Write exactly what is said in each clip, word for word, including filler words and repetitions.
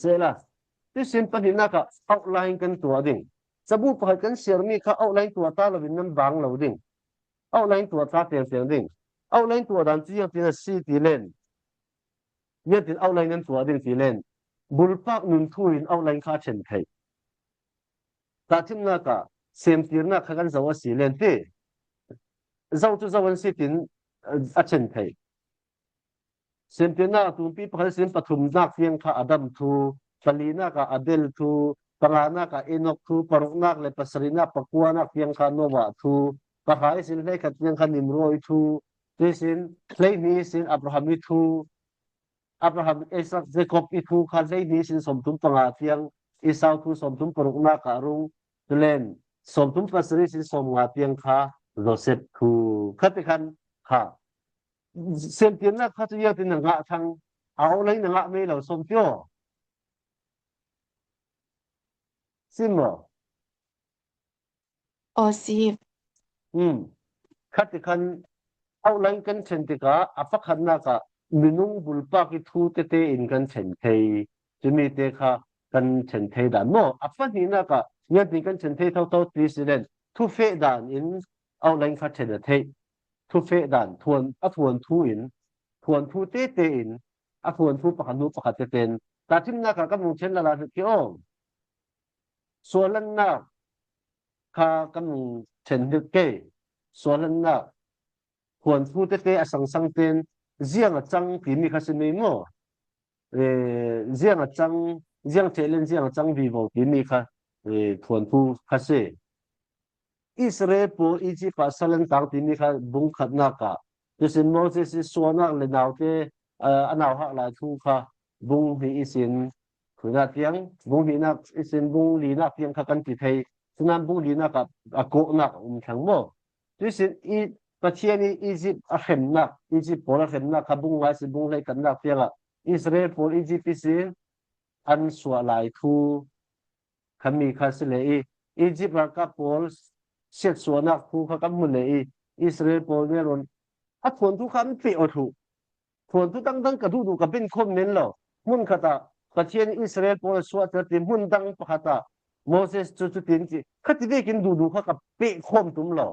Sela. Tuisin pahnihnak ah outline kan tuah ding. Cabu pakhat kan siarmi kha outline tuah ta loin nan vang lo ding. Outline tuah ta tengteng ding. Outline tuah dan cu ziangtin a si ti len, ziangtin outline nan tuah ding ti len, bulpak nun thu in outline kha a ṭhen thei. Tahṭhimnak ah semtirnak kha kan zoh a si len ti, zoh cu zoh an si tin a ṭhen thei. Semtirnak a tumpi pakhat sin pathumnak tiang kha Adam thu, palinak ah Abel thu, panganak ah Enok thu, paruknak le pasarinak pakuanak tiang kha Noah thu, pahra ihsin hleikhat tiang kha Nimrod thu, tuisin hleihnih ihsin Abraham i thu, Abraham, Isaac, Jacob i thu kha hleihnih ihsin sawmthum panga tiang Esau thu sawmthum paruknak ah a rung, tulen sawmthum pasarih ihsin sawmnga tiang kha Joseph thu kha ti khan kha. Semtirnak kha cu ziangtin na ngah thang, a outline na ngah mei lo sawm tio. Si maw? Aw si. Hmm. Kha ti khan outline kan ṭhen tikah a pakhatnak ah minung bulpak i thu tete in kan ṭhen thei. Cumi te kha kan ṭhen thei dan maw? A pahnihnak ah ziangtin kan ṭhen thei thotho ti si len, thufeh dan in outline kha ṭhen a theih. Thufeh dan, thuan, a thuanthu in, thuanthu tete in, a thuanthu pakhat hnu pakhat tete in, tahṭhimnak ah kan vung ṭhen lala hnik ke aw. Suahlannak kha kan vung ṭhen hnik ke. Suahlannak, thuanthu tete a sangsang ten ziang a cang timi kha si mi maw? Eh, ziang a cang, ziang ṭheh len ziang a cang vivo timi kha, eh, thuanthu kha si. Israel pawl Egypt ah sal an tang timi kha bung khatnak ah, tuisin Moses i suahnak le naute, eh, a nauhak lai thu kha bung hnih ihsin, khuinak tiang, bung hnihnak ihsin bung linak tiang kha kan ti thei. Cunan bung linak ah a kawhnak a um thlang maw? Tuisin i Pathian i Egypt a hremnak, Egypt pawl a hremnak kha bung nga ihsin bung hleikhatnak tiangah Israel pawl Egypt ihsin an suah lai thu kha mi kha si le i, Egypt ralkap pawl siatsuahnak thu kha kan hmu le i, Israel pawl vel run a thuanthu kha an peh aw thuh. Thuanthu dangdang ka duhduh ka bin khawm men lo. Hmun khatah Pathian Israel pawl a suahter ti hmun dang pakhatah Moses cu cutin ti kha ti vekin duhduh kha ka peh khawm tum lo.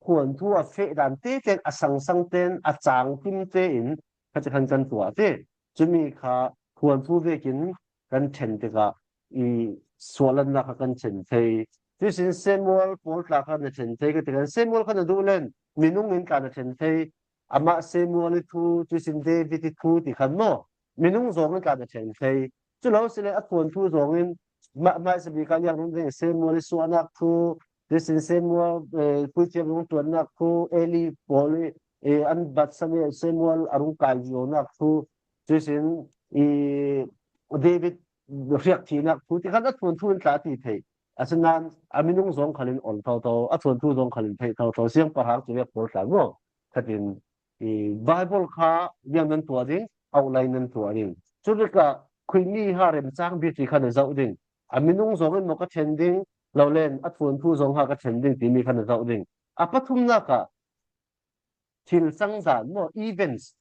Thuanthu a feh dan teten a sangsang ten a cang tim tein kha ti khan kan tuah ti. Cumi kha thuanthu vekin kan ṭhen tikah i suahlannak kha kan ṭhen thei. Tuisin Samuel pawl tla kha na ṭhen thei ka ti khan Samuel kha na duh len minung in tla na ṭhen thei. Amah Samuel i thu, tuisin David i thu ti khan maw? Minung zong in tla na ṭhen thei. Cu lo si le a thuanthu zong in mah, mah sabik ah ziang rung ding Samuel i suahnak thu, tuisin Samuel, eh, puithiam rung ṭuannak thu, Eli pawl i, eh, an batsan i Samuel a rung kai zionak thu, tuisin i David hriak thihnak thu ti khan a thuanthu in tla ti thei. Asinain a minung zong khal in ol thotho, a thuanthu zong khal in theih thotho, siangpahrang cu vek pawl tla maw? Khatin i Bible kha ziang nan tuah ding, outline nan tuah ding. Cu tikah khuimi ha remcang bik ti kha na zoh ding. A minung zong in maw ka ṭhen ding, lo len a thuanthu zong ha ka ṭhen ding timi kha na zoh ding. A pathumnak ah thil cang dan maw, events,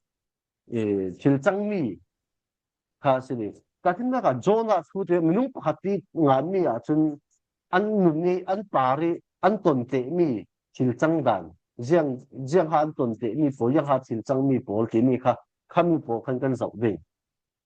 eh, thil cangmi kha a si ding. Tahṭhimnak ah Jonah thu te minung pakhat ti nganmi ahcun an nun i, an par i, an ton tehmi thil cang dan, ziang, ziang ha an ton tehmi pawl, ziang ha thil cangmi pawl timi kha khami pawl khan kan zoh ding.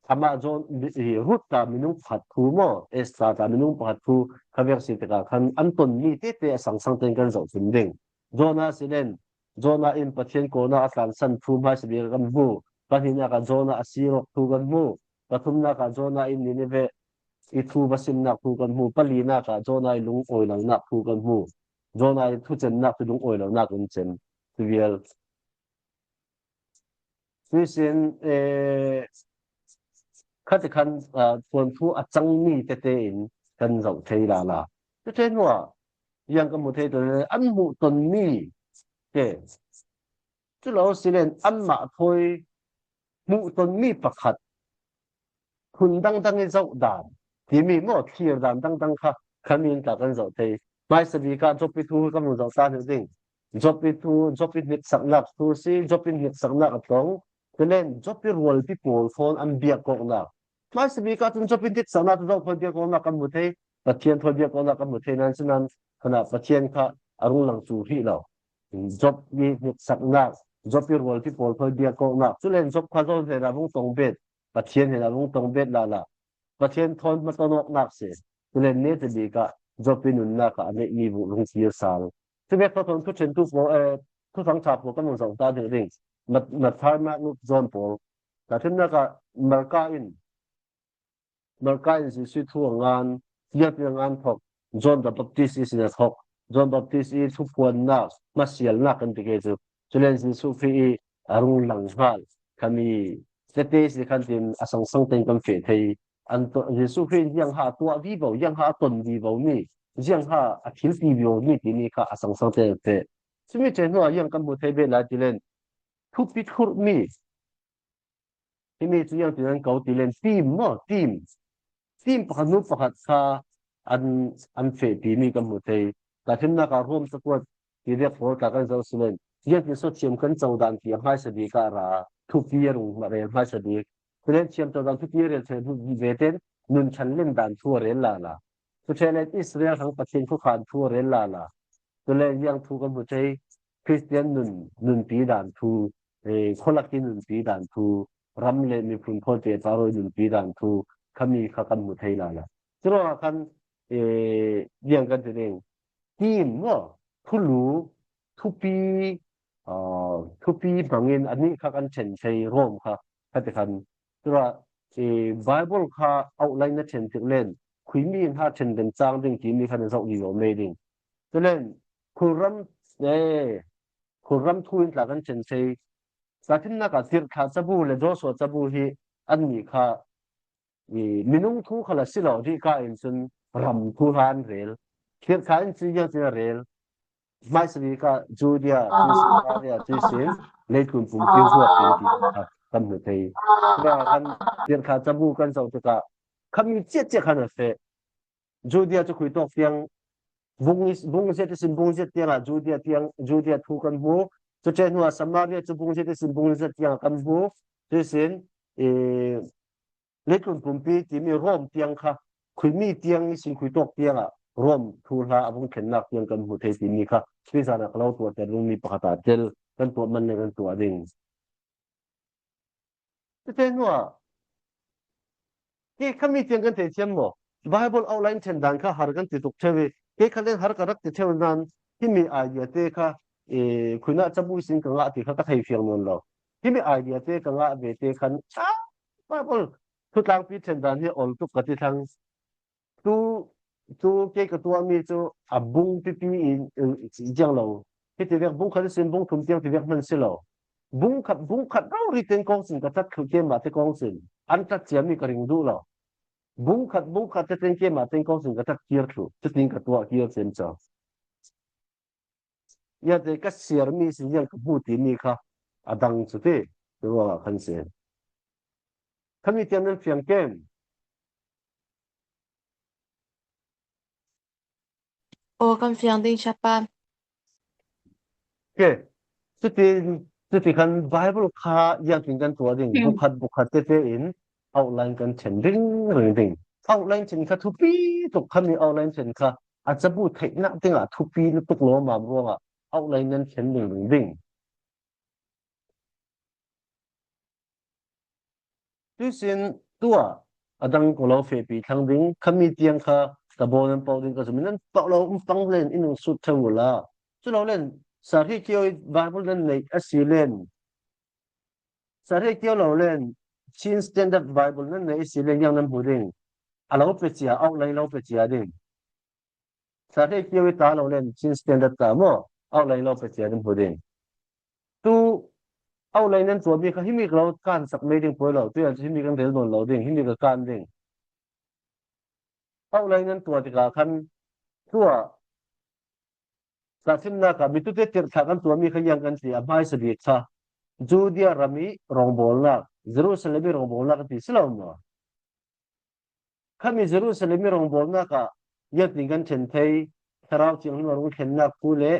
Amah Jon-, i, Ruth ta minung pakhat thu maw, Esther ta minung pakhat thu kha vek si tikah khan an tonmi tete a sangsang tein kan zoh tum ding. Jonah si len, Jonah in Pathian kawhnak a tlansan thu hmaisabik ah kan hmu. Pahnihnak ah Jonah a sir awk thu kan hmu. Pathumnak ah Jonah in Nineveh i thu va simnak thu kan hmu. Palinak ah Jonah i lungawi lonak thu kan hmu. Jonah i thucemnak cu lungawi lonak in cem. Tuivial. Tuisin, eh, kha ti khan, ah, thuanthu a cangmi tete in kan zoh thei lala. Tete hnuah ziang kan hmu thei tuan an hmuh tonmi te. Cu lo si len anmah thawi hmuh tonmi pakhat hun dangdang i zoh dan timi maw, thlir dan dangdang kha khami in tla kan zoh thei. Hmaisabik ah Job i thu kan vun zoh ta hnu ding. Job i thu, Job i hniksaknak thu si, Job i hniksaknak a tlong. Tulen Job i rualpi pawl thawn an biak kawknak. Hmaisa bik ah cun Job in hitsaknak cu zoh thawi biak awknak kan hmu thei, Pathian thawi biak awknak kan hmu thei nain, sinain khanah Pathian kha a rung lang cu hrih lo. Job i hitsaknak, Job i rualpi pawl thawi biak awknak, cule Job kha Job hnenah vung tong bet, Pathian hnenah vung tong bet lala. Pathian thawn hmaton awknak si. Cule neta bik ah Job i nunnak ah a neihmi vung rung kir sal. Cuvek thawthawn thuṭhentu pawl, eh, thuthang ṭha pawl kan vung zoh ta ding ding. Mat-, Matthai, Mark, Luke, John pawl. Tahṭhimnak ah Marka in, Marka in Jesuh thu a ngan, ziangtin a ngan thok, John the Baptist i sin a thok, John Baptist i thuphuannak, hmasialnak kan ti ke cu. Cule Jesuh Khrih i a rung lang hngal khami tete si khan tin a sangsang tein kan feh thei. An tuah, Jesuh Khrih in ziang ha a tuah vivo, ziang ha a ton vivo mi, ziang ha a thil ti vivo mi timi kha a sangsang tein an feh. Cumi ṭhen hnuah ziang kan hmu thei ve lai ti len, thupi thlurhmi, himi cu ziangtin an ko ti len, team maw, team. Team pakhat hnu pakhat kha an, an fehpimi kan hmu thei. Tahṭhimnak ah Rom cakuat ti vek pawl tla kan zoh si len, ziangtin so thiam kan co dan ti a hmaisa bik ah ra, thupi a rung rel hmaisa bik. Cule thiam co dan thupi a rel ṭheh hnu ve ten nun ṭhan len dan thu a rel lala. Cu ṭheh len Israel hrang Pathian khuakhan thu a rel lala. Cule ziang thu kan hmu thei, Khristian nun, nunpi dan thu, eh, khualak i nunpi dan thu, ram le miphun khawl pehpar i nunpi dan thu, khami kha kan hmu thei lala. Curuangah khan, eh, ziang kan ti ding, team maw, thulu, thupi, ah, thupi hmangin anih kha kan ṭhen thei, Rom kha, kha ti khan. Curuah, eh, Bible kha outline na ṭhen tik len, khuimi in ha ṭhen den cang ding timi kha na zoh vivo mei ding. Cule khulram, eh, khulram thu in tla kan ṭhen thei. Tahṭhimnak ah Tirhthlah cabu le Joshua cabu hi annih kha, i, minung thu khal a si lo, dih ka in cun ram thu hla an rel. Tirhthlah in cu ziangtin a rel. Hmaisa bik ah Judea, ah, Samaria, tuisin, leitlun pumpi huap in ti kha kan hmu thei. Curuangah khan Tirhthlah cabu kan zoh tikah khami ciatciat khan a feh. Judea cu khuitawk tiang, bung, bung zet ihsin bung zet tiangah Judea tiang, Judea thu kan hmu. Cu ṭheh hnuah Samaria cu bung zet ihsin bung zet tiangah kan hmu. Tuisin, i, leitlun pumpi timi Rom tiang kha, khuimi tiang ihsin khuitawk tiangah Rom thu hla a vung thlennak tiang kan hmu thei timi kha, tuizan ah ka lo tuahter dingmi pakhat ah tel kan tuah man le kan tuah ding. Tete hnuah, kei khami tiang kan theithiam maw? Bible outline ṭhen dan kha har kan ti tuk ṭheu i, kei kha len har ka rak ti ṭheu nan, himi idea te kha, eh, khuinah cabu sin ka ngah ti kha ka thei fiang nawn lo. Himi idea te ka ngah ve te khan, ah, Bible thutlangpi ṭhen dan hi a ol tuk ka ti thlang. Tu, tu kei ka tuahmi cu a bung pipi in, in, in ziang lo. Hiti vek bung khat ihsin bung thum tiang ti vek hman si lo. Bung khat, bung khat rori ten kong sin ka ṭhat thluh, keimah te kong sin an ṭhat ciami ka ring duh lo. Bung khat, bung khat te ten keimah ten kong sin ka ṭhat kir thluh. Cutin ka tuah kir ciamco. Ziate ka siarmi si ziang ka hmu timi kha a dang cu ti, curuangah khan si. Khami tiang nan fiang kem? Aw, kan fiang ding, Siapa. Ke, cuti, cuti khan Bible kha ziangtin kan tuah ding, hmm, bukhat, bukhat tete in outline kan ṭhen ringring ding. Outline ṭhen kha thupi tuk, khami outline ṭhen kha a cabu theihnak dingah thupi lutuk lawmmam ruangah outline nan ṭhen ringring ding. Tuisin tuah a dang ko lo fehpi thlang ding, khami tiang kha ka bawn an pauh ding ka zum in an pauh lo, um pang len in ung sut ṭheu uhla. Cu lo len, Sarhih Kio i Bible nan neih a si len, Sarhih Kio lo len, Chin Standard Bible nan neih a si len, ziang nan hmu ding? A lo pe cia, outline lo pe cia ding. Sarhih Kio i ta lo len, Chin Standard ta maw? Outline lo pe cia nan hmu ding. Tu outline nan tuahmi kha himi ka lo kan sak mei ding poi lo, tuiah himi kan rel nawn lo ding, himi ka kan ding. Outline nan tuah tikah khan tuah tahṭhimnak ah mitute tirhthlah kan tuahmi kha ziang kan ti, a hmaisa bik kha Judea ram i rawngbawlnak, Jerusalem i rawngbawlnak kan ti si lo maw? Khami Jerusalem i rawngbawlnak ah ziangtin kan ṭhen thei, Thlarau Thianghlim a rung thlennak thu le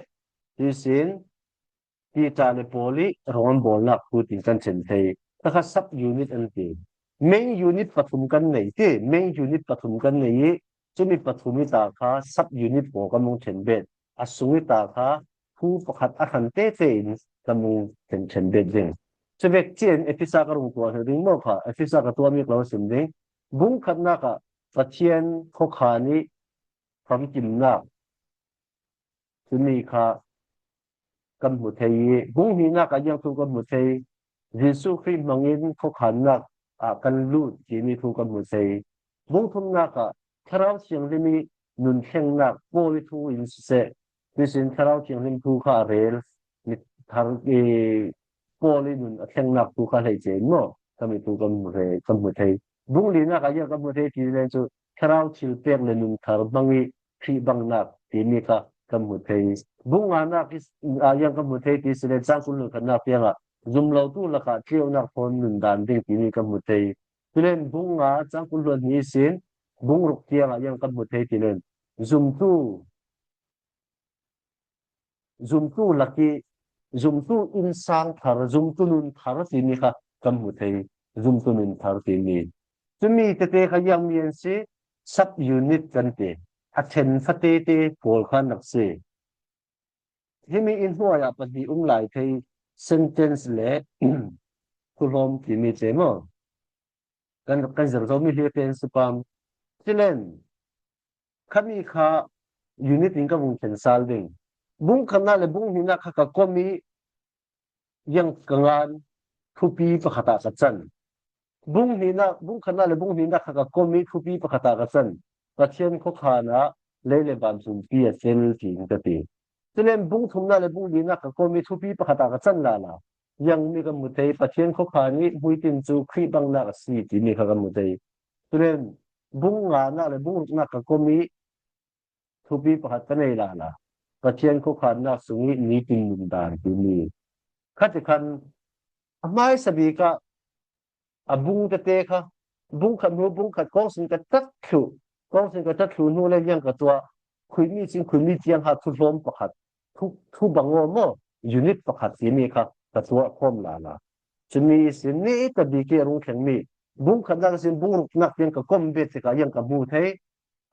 tuisin Peter le Paul i rawn bawlnak thu tin kan ṭhen thei. Takha sub unit an ti. main unit pathum kan nei ti, main unit pathum kan nei i, cumi pathum i ta kha sub unit pawl kan hmu ṭhen bet. A sung i ta kha thu pakhat a hran tete in kan hmu ṭhen ṭhen bet ding. Cuvek ciang Efesa ka rung tuah hlei ding maw kha, Efesa ka tuah mi ka lo sim ding. Bung khatnak ah Pathian khuakhan i famkimnak, cumi kha kan hmu thei i, bung hnihnak ah ziang thu kan hmu thei, Jesuh Khrih hmangin khuakhannak ah kan lut timi thu kan hmu thei. Bung thumnak ah Thlarau Thianghlim i nun thlengnak Paul i thu in siseh, tuisin Thlarau Thianghlim thu kha a rel, mi thar i Paul i nun a thlengnak thu kha hleice in maw, kan mi thu kan hmu thei, kan hmu thei. Bung linak ah ziang kan hmu thei ti len cu Thlarau thilpek le nun thar hmang i Khrih bangnak timi kha kan hmu thei. Bung nganak i, ah, ziang kan hmu thei ti si len cang kul hluan khatnak tiangah zumlotu lakah tleunak thawn nundan ding timi kan hmu thei. Tulen bung nga cang kul hluan hnih sin bung ruk tiangah ziang kan hmu thei ti len zumtu zumtu lak i zumtu innsang thar, zumtu nun thar timi kha kan hmu thei, zumtu nun thar timi. Cumi tete kha ziang mi an si, sub unit kan ti. A ṭhen fatete pawl kha nak si. Himi in hnuai ah pahnih um lai thei, sentence le thuhlawm timi te maw? Kan, kan zir zo mi hi pen si pam. Silen, khami kha unit in ka vung thlen sal ding. Bung khatnak le bung hnihnak kha ka kom i ziang ka ngan, thupi pakhat ah ka can. Bung hnihnak, bung khatnak le bung hnihnak kha ka kom i thupi pakhat ah ka can. Pathian khuakhan ah lei le van sumpi a tel tiin ka ti. Silen bung thumnak le bung linak ka kom i thupi pakhat ah ka can lala. Ziang mi ka hmu thei, Pathian khuakhan i hmuitin cu Khrih bangnak a si timi kha ka hmu thei. Tulen bung nganak le bung ruknak ka kom i thupi pakhat ka nei lala. Pathian khuakhannak sung i nitin nundan timi. Khati khan a hmaisa bik ah a bung tete kha, bung khat hnu bung khat kawngsin ka tat thluh, kawngsin ka tat thluh hnu le ziang ka tuah, khuimi cin khuimi ciang ha thuhlawm pakhat, thu, thu bang aw maw, unit pakhat timi kha ka tuah khawm lala. Cumi ihsin ni tabik i a rung thlengmi bung khatnak ihsin bung ruknak tiang ka kom bet tikah ziang ka hmu thei,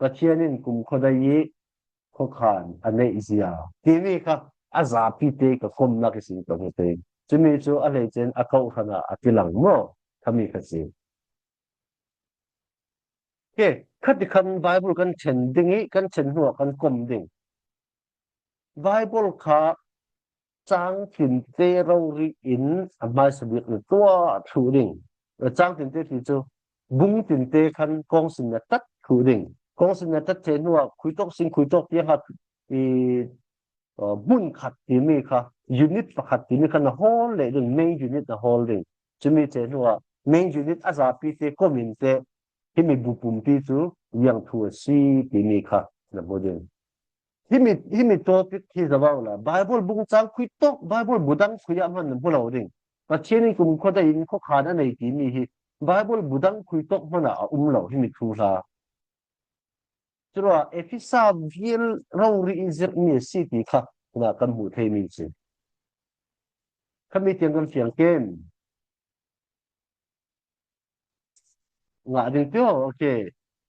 Pathian in kumkhua dai i khuakhan a neih zia timi kha a zapi te ka komnak ihsin ka hmu thei. Cumi cu a hleice in a kawhhran ah a tilang maw? Khami kha si. Ke, khati khan Bible kan ṭhen ding i kan ṭhen hnuah kan kom ding. Bible kha cang tinte rori in a hmaisa bik na tuah thluh ding. Cang tinte ti cu bung tinte khan kawngsin na tat thluh ding. Kawngsin na tat ṭheh hnuah khuitawk sin khuitawk tiang kha i, uh, hmun khat timi kha, unit pakhat timi kha na hawl leh ding, main unit na hawl ding. Cumi ṭheh hnuah main unit a zapi te komin te himi bu pumpi cu ziang thu a si timi kha na hmu ding. Himi, himi topic hi zavau la, Bible bung cang khui tawk, Bible bu dang khui ah hman na hmu lo ding. Pathian in kumkhua dai in khuakhan a nei timi hi Bible bu dang khui tawk hmanah a um lo, himi thu hla. Curuah Efesa vial rori i zirhmi a si ti kha na kan hmuh theimi si. Khami tiang kan fiang ken. Ngah ding tio, ok.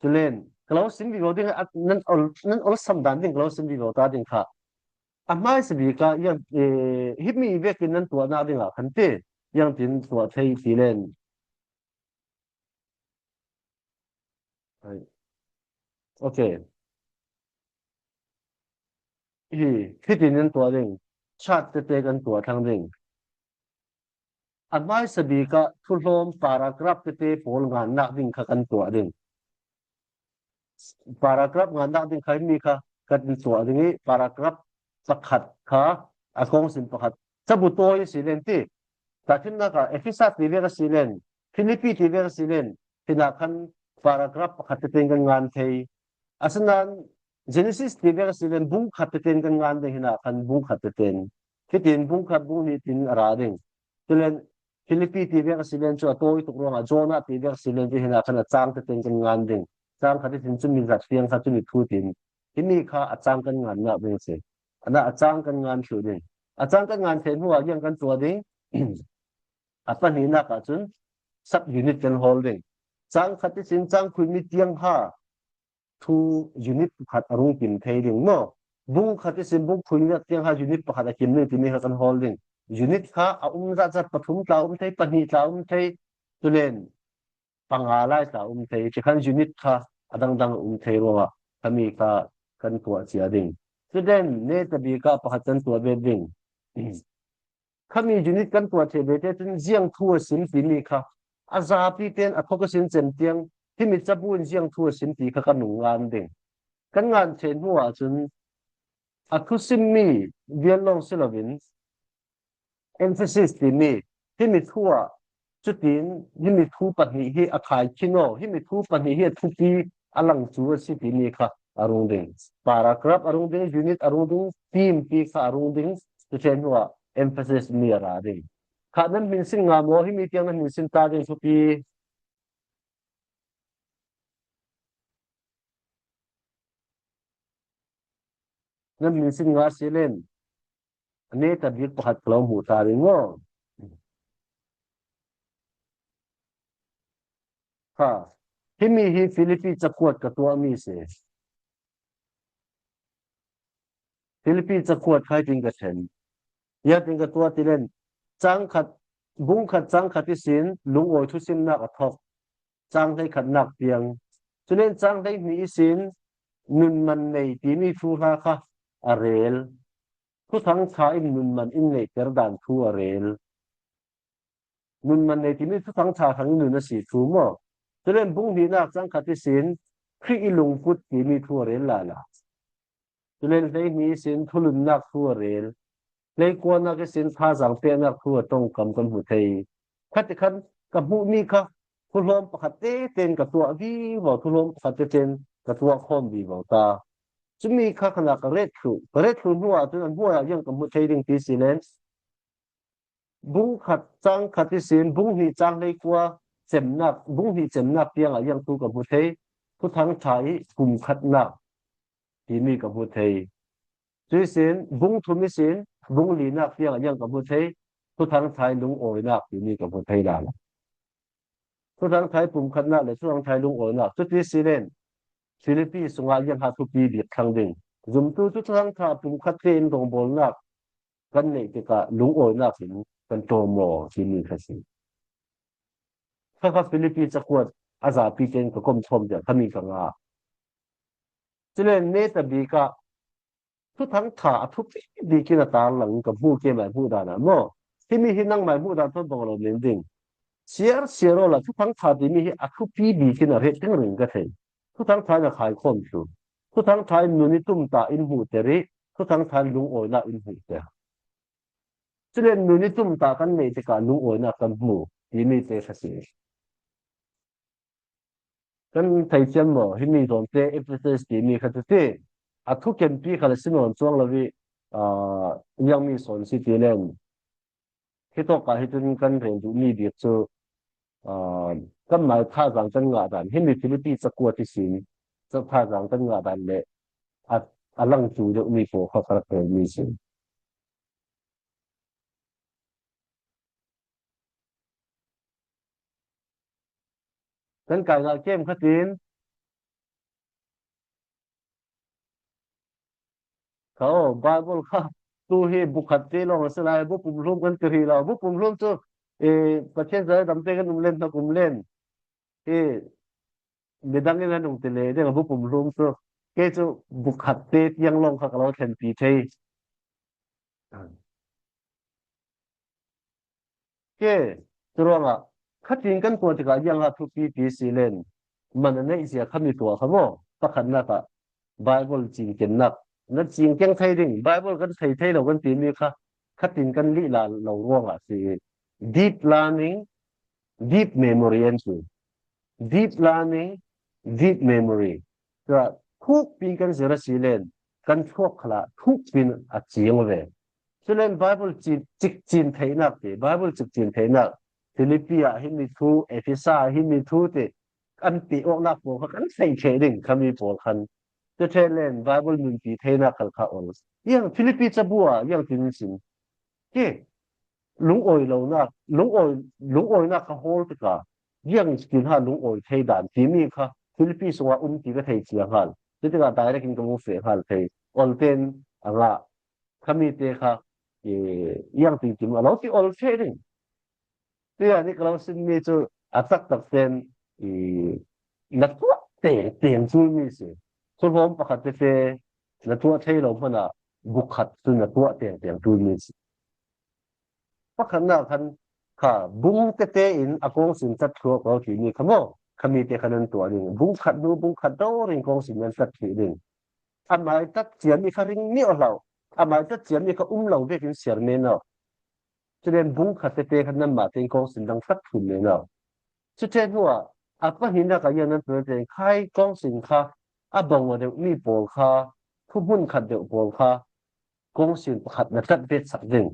Tulen, ka lo sim vivo ding, a, nan ol, nan ol sam dan ding, ka lo sim vivo ta ding kha. A hmaisa bik ah, yang, eh, himi vekin nan tuahnak ding ah khan ti, yang tin tuah thei ti len. Hai. Ok. Hi, hitin nan tuah ding, chat tete kan tuah thlang ding. A hmaisa bik ah thuhlawm paragraph tete pawl ngannak ding kha kan tuah ding. Paragraph ngannak ding kha himi kha kan tuah ding i, paragraph pakhat kha a kawngsin pakhat. Cabu tawi a si len ti. Tahṭhimnak ah Efesa ti vek a si len, Filipi ti vek a si len, hinah khan paragraph pakhat tete in kan ngan thei. Asinain Genesis ti vek a si len bung khat tete in kan ngan ding, hinah khan bung khat tete in. Hitin bung khat bung hnih tin a ra ding. Tulen Filipi ti vek a si len cu a tawi tuk ruangah Jonah ti vek a si len cu hinah khan a cang tete in kan ngan ding. Cang khat ihsin cumi zat tiang kha cumi thu tin. Himi kha a cang kan ngannak ding si. Anah a cang kan ngan thluh ding. A cang kan ngan ṭheh hnuah ziang kan tuah ding. A pahnihnak ah cun sub unit kan hawl ding. Cang khat ihsin cang khuimi tiang ha thu unit pakhat a rung kim thei ding maw? Bung khat ihsin bung khuimi tiang ha unit pakhat a kim ding timi kha kan hawl ding. Unit kha a um zahzah, pathum tla um thei, pahnih tla um thei, tulen panga lai tla um thei, ti khan unit kha a dangdang a um thei ruangah khami kha kan tuah cia ding. Tulen neta bik ah pakhat kan tuah bet ding. Khami unit kan tuah thei bete cun ziang thu a sim timi kha a zapi ten a thawk a sin cem tiang himi cabu in ziang thu a sim ti kha kan nung ngan ding. Kan ngan thei hnu ahcun a thusimmi vial lawng si loin emphasis timi himi thu ah cutin himi thu pahnih hi a khai khin aw, himi thu pahnih hi a thupi a lang cu a si timi kha a rung ding. Paragraph a rung ding, unit a rung ding, theme ti kha a rung ding, cutin hnu ah emphasis mi a ra ding. Kha nan hminsin nga maw, himi tiang nan hminsin ta ding thupi. Nan hminsin nga si len. A neta bik pakhat ka lo hmuh ta ding maw? Ha, himi hi Filipi cakuat ka tuahmi si. Filipi cakuat khai tin ka ṭhen. Ya tin ka tuah ti len, cang khat, bung khat cang khat ihsin lungawi thusimnak a thawk. Cang hleikhatnak tiang. Culen cang hleihnih ihsin nunman nei timi thu hla kha a rel. Thuthang ṭha in nunman in ngeihter dan thu a rel. Nunman nei timi Thuthang ṭha hrang in nun a si thu maw? Culen bung hnihnak cang khat ihsin Khrih i lungput timi thu a rel lala. Culen hleihnih ihsin thulunnak thu a rel. Hleikuanak ihsin thazaang peknak thu a ṭongkam kan hmu thei. Khatikhan ka hmuhmi kha thuhlawm pakhat tete in ka tuah vivo, thuhlawm pakhat tete in ka tuah khawm vivo ta. Cumi kha khanah ka ret thluh, ka ret thluh hnu ahcun a hnuai ah ziang ka hmu thei ding ti si len, bung khat cang khat ihsin bung hnih cang hleikua cemnak, bung hnih cemnak tiangah ziang thu ka hmu thei, Thuthang ṭha i pumkhatnak timi ka hmu thei. Cuihsin bung thum ihsin bung linak tiangah ziang ka hmu thei, Thuthang ṭha i lungawinak timi ka hmu thei lala. Thuthang ṭha i pumkhatnak le Thuthang ṭha i lungawinak, cuti si len Filipi sungah ziang ha thupi bik thlang ding. Zumtu cu Thuthang ṭha pumkhat tein rawngbawlnak kan neih tikah lungawinak in kan ṭawm aw timi kha si. Kha kha Filipi cakuat a zapi tein ka kom thawm tiah khami ka ngah. Culen neta bik ah Thuthang ṭha a thupi bik in a tarlang ka hmu, keimai hmuh dan ah maw? Himi hi nangmai hmuh dan thawn bang lo men ding. Siar siar awla Thuthang ṭha timi hi a thupi bik in a ret ringring ka thei. Thuthang ṭha in a khaikhawm thlu. Thuthang ṭha in nun i tumtah in hmuhter i Thuthang ṭha in lungawinak in hmuhter. Culen nun i tumtah kan neih tikah lungawinak kan hmu timi te kha si. Kan theithiam maw? Himi zawnte Ephesus timi kha cu ti. A thukempi khal a si nawn cuang lo i, aa, ziangmi sawn si ti len. Hitawkah hi cun kan rel duhmi bik cu, aa, kanmai thazaang kan ngah dan, himi Filipi cakuat ihsin thazaang kan ngah dan le a, a langtu deuhmi pawl kha ka rak relmi si. Kan kai ngah kem khatin, kha aw, Bible kha tu hi bu khat te lawng a si lai, bu pumhlum kan ti rih lo. Bu pumhlum cu, eh, Pathian zalai damte kan um len, hna um len. Hi midang in an um ti le ding a bu pumhlum cu. Kei cu bu khat te tiang lawng kha ka lo thlenpi thei. Ke, curuangah khatin kan tuah tikah ziang ah thupi ti si len man a neih zia khami tuah kha maw? Pakhatnak ah Bible cinkennak, na cinkeng thei ding, Bible kan thei thei lo kan timi kha khatin kan lih la lo ruangah si. Deep learning, deep memory an si. Deep learning, deep memory. Tua thukpi kan zir a si len kan chuak khalah thukpi in a ciang ve. Culen Bible cin, cikcin theihnak ti, Bible cikcin theihnak, Filipi ah himi thu, Efesa ah himi thu ti kan ti awknak pawl kha kan theih ṭheh ding khami pawl khan. Cuṭheh len Bible nunpi theinak khal kha ol. Ziang Filipi cabu ah ziang tin sin. Hi lungawi lonak, lungawi, lungawinak kha hawl tikah ziang tin ha lungawi thei dan timi kha Philippi sunga um ti ka thei ciang hal. Cutikah direct in ka mu feh hal thei. Olten a ngah, khami te kha, eh, ziang tin tim a lo ti ol thei ding. Tia ni ka lo sim mi cu a taktak ten, i, na tuah teng teng tul mi si. Thuhlawm pakhat tete na tuah thei lo hmanah bukhat cu na tuah teng teng tul mi si. Pakhatnak khan kha bung tete in a kawng sin tat thluak lo timi kha maw? Khami te kha nan tuah ding. Bung khat hnu bung khat dawr in kawng sin nan tat thluak ding. Amai tat ciami kha ring ni aw hlau. Amai tat ciami kha um lo vekin siar men aw. Cun bung khat tete kha nanmah tein kawng sin dang tat thluak men aw. Cuti hnuah a pahnihnak ah ziang nan tuah tein khai kawng sin kha a bang aw deuh mi pawl kha, thuhmun khat deuh pawl kha, kawng sin pakhat na tat vetsak ding.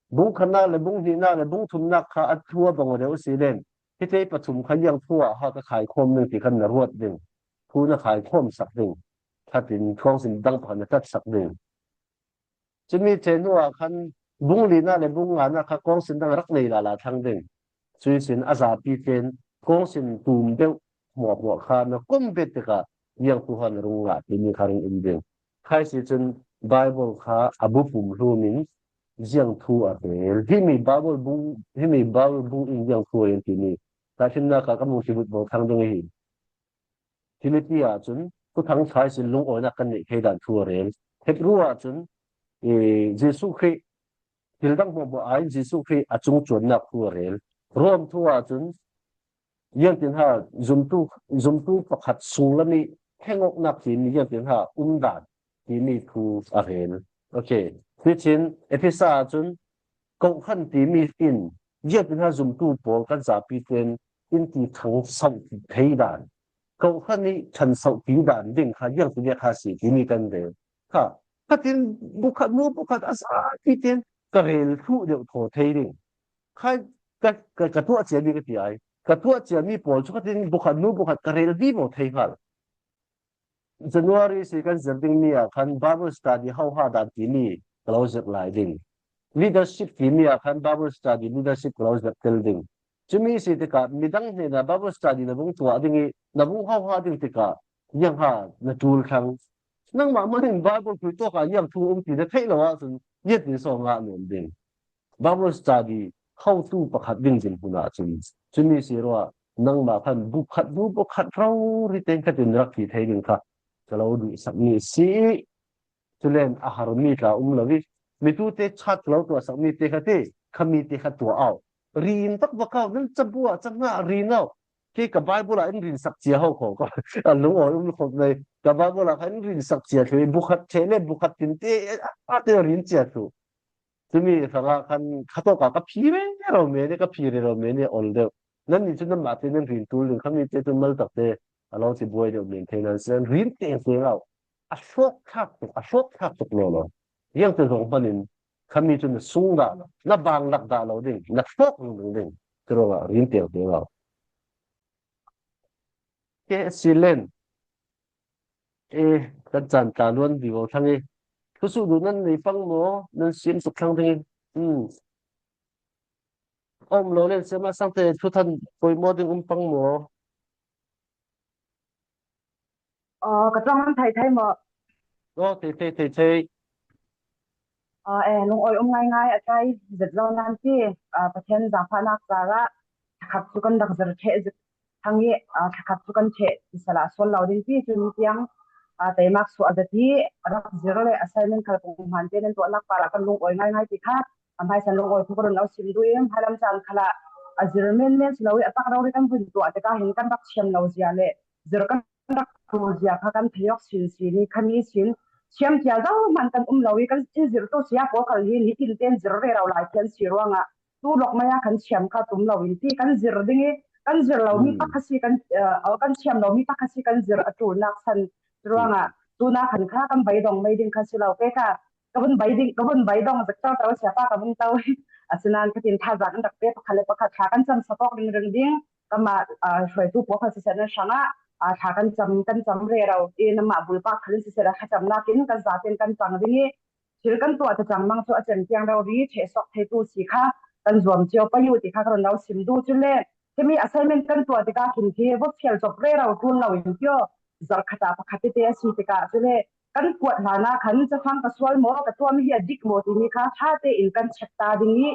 Bung khatnak le bung hnihnak le bung thumnak kha a thu a bang aw deuh a si len, hite pathum kha ziang thu ah ha ka khaikhawm ding ti khan na ruat ding. Thu na khaikhawm sak ding. Khatin kawng sin dang pakhat na tatsak ding. Cumi ṭheh hnuah khan bung linak le bung nganak kha kawng sin dang rak nei lala thlang ding. Cuih sin a zapi tein kawng sin tum deuh hmuahhmuah kha na kom bet tikah ziang thu ha na rung ngah timi kha rung um ding. Khai si cun Bible kha a bu pum hlum in ziang thu a rel. Himi Bible bung, himi Bible bung in ziang thu a rel timi tahṭhimnak kha kan hmuh tivut bawl thlang ding a hi. Philippi ahcun Thuthang ṭha ihsin lungawinak kan neih thei dan thu a rel. Hebru ahcun, eh, Jesuh Khrih, thil dang hmuahhmuah aiin Jesuh Khrih a cungcuannak thu a rel. Rom thu ahcun, ziangtin ha zumtu, zumtu pakhat sunglam i hengawknak timi ziangtin ha umdan timi thu a rel. Okay. Cuticun Efesa ahcun, kohhran timi in ziangtin ha zumtu pawl kan zapi tein in ti thangsoh thei dan, kohhran i ṭhansoh ti dan ding kha ziangtin kha si timi kan rel. Kha, khatin bukhat hnu bukhat a zapi tein ka rel thluh deuh thaw thei ding. Kha, ka, ka, ka tuah ciami ka ti ai. Ka tuah ciami pawl cu khatin bukhat hnu bukhat ka rel vivo thei hal. January si kan zir dingmi ah khan Bible study hoha dan timi ka lo zirh lai ding. Leadership timi ah khan Bible study leadership ka lo zirh tel ding. Cumi si tikah midang hnenah Bible study na vung tuah ding i na vung hoha ding tikah ziang ha na ṭul thlang. Nangmah hmanh in Bible khuitawk ah ziang thu um ti na theih lo ahcun ziangtin so ngah nuam ding. Bible study hotu pakhat ding dinhmun ahcun cumi si ruah nangmah khan bukhat hnu bukhat rori tein khatin rak ti thei ding kha ka lo duhsakmi a si i, culen a harmi tla um lo i, mitute chat ka lo tuahsakmi te kha ti, khami te kha tuah au. Rin tak va kau, nan cabu ah cangah rin au. Kei ka Bible ah in rinsak cia ho kho, ka a lungawi um khawh nei. Ka Bible ah khan in rinsak cia thlu i, bukhat ṭheh le bukhat tinte a te rin cia thlu. Cumi hrangah khan khatawk ah ka phi rero men i, ka phi rero men i ol deuh. Nannih cu nanmah te nan rin ṭul ding, khami te cu maltak te a lo ti buai deuh men thei nan si, nan rin tengteng au. A hrawk thlak tuk, a hrawk thlak tuk lawlaw. Ziangte zong hmanh in khami cu na sung dah lo, na banglak dah lo ding, na hrawk ding ding. Curuangah rin tengteng au. Ke a si len. Eh, kan caan tla luan vivo thlang i. Thusuh duh nan nei pang maw? Nan siam tuk thlang ding i. Hmm. Om lo len siam a sangte thuthan poimawh ding um pang maw? Aw, ka ṭong nan thei thei maw? Aw, thei thei, thei thei. Aw, eh, lungawi um ngaingai a tlai zet lo nan ti, ah, Pathian zaangfahnak caah thakhat cu kan rak zir ṭheh zet thlang i, ah, thakhat cu kan ṭheh ti sala sual lo ding ti, cumi tiang, ah, teimak suah zet i rak zir le assignment khal pung hman te nan tuahnak parah kan lungawi ngaingai ti kha a hmaisan lungawi thu ka run lo sim duh i, hmailam caan khalah a zir menmen si lo i a tak rori kan vun tuah tikah hin kan rak thiam lo zia le zir kan rak ṭul zia kha kan thei awk sinsin i, khami sin thiam cia zohman kan um lo i, kan in zirtu sia pawl khal hi nitin tein zir rero lai khi an si ruangah tu lawkmai ah kan thiam kha tum lo in ti kan zir ding i, kan zir lo mi pakhat si kan, eh, kan thiam lo mi pakhat si kan zir a ṭulnak san ruangah tuna khan kha kan beidong mai ding kha si lo. Kei kha ka vun bei ding, ka vun beidong zek toto siapa ka vun to i, asinain khatin thazaang an rak pe pakhat le pakhat thla kan cam sak awk ringring ding. Kanmah, aa, hruaitu pawl kha siseh nan hrangah, aa, thla kan cam, kan cam rero i, nanmah bulpak khal in siseh, a thlacamnak in kan zaten kan cang ding i, thil kan tuah cacang mang cu a cem tiang rori ṭheh suak theitu si kha kan zuam cio pei u ti kha ka run lo sim duh. Cule Himi assignment kan tuah tikah khin khi va fial cop rero ṭul lo in kio, zarh khat ah pakhat tete a si tikah cule kan kuat hlan ah khan cafang ka sual maw, ka tuam hi a dik maw timi kha ṭha tein kan check ta ding i,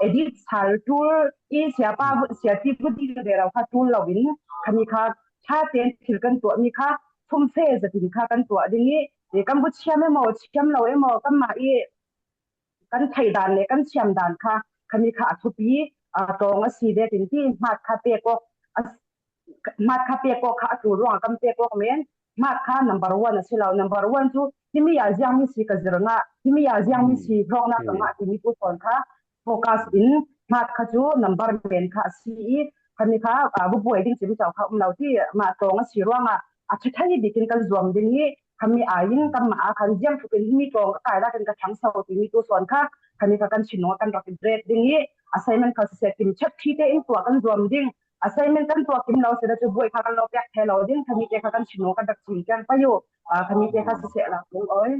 edit sal ṭul i, siapa, siapi vut ding rero kha ṭul lo in, khami kha ṭha tein thil kan tuahmi kha thumfe zetin kha kan tuah ding i, i kan bu thiam emaw, thiam lo emaw, kanmah i kan theih dan le kan thiam dan kha, khami kha a thupi, aa, tawng a si ve tin ti, hmat kha pek awk, a, hmat kha pek awk kha a tul ruangah kan pek awk men, hmat kha number one a si lo, number one cu himi a ziangmi si ka zir ngah, himi a ziangmi si hlawknak ka ngah timi tu sawn kha focus in hmat kha cu number men kha a si i, khami kha, aa, bubuai ding cimco kha um lo ti, mah tawng a si ruangah a ṭha thei bikin kan zuam ding i, khami aiin kanmah a khan ziang thukin himi tawng ka kai lakin ka ṭhangso timi tu sawn kha, khami kha kan thinung kan rak ret ding i, assignment kha siseh, timchap ṭhite in tuah kan zuam ding. Assignment kan tuah kim lo sehla cu buai kha kan lo pek thei lo ding, khamite kha kan thinung kan rak cin keng pei uh. Aa, khamite kha siseh la kong awi.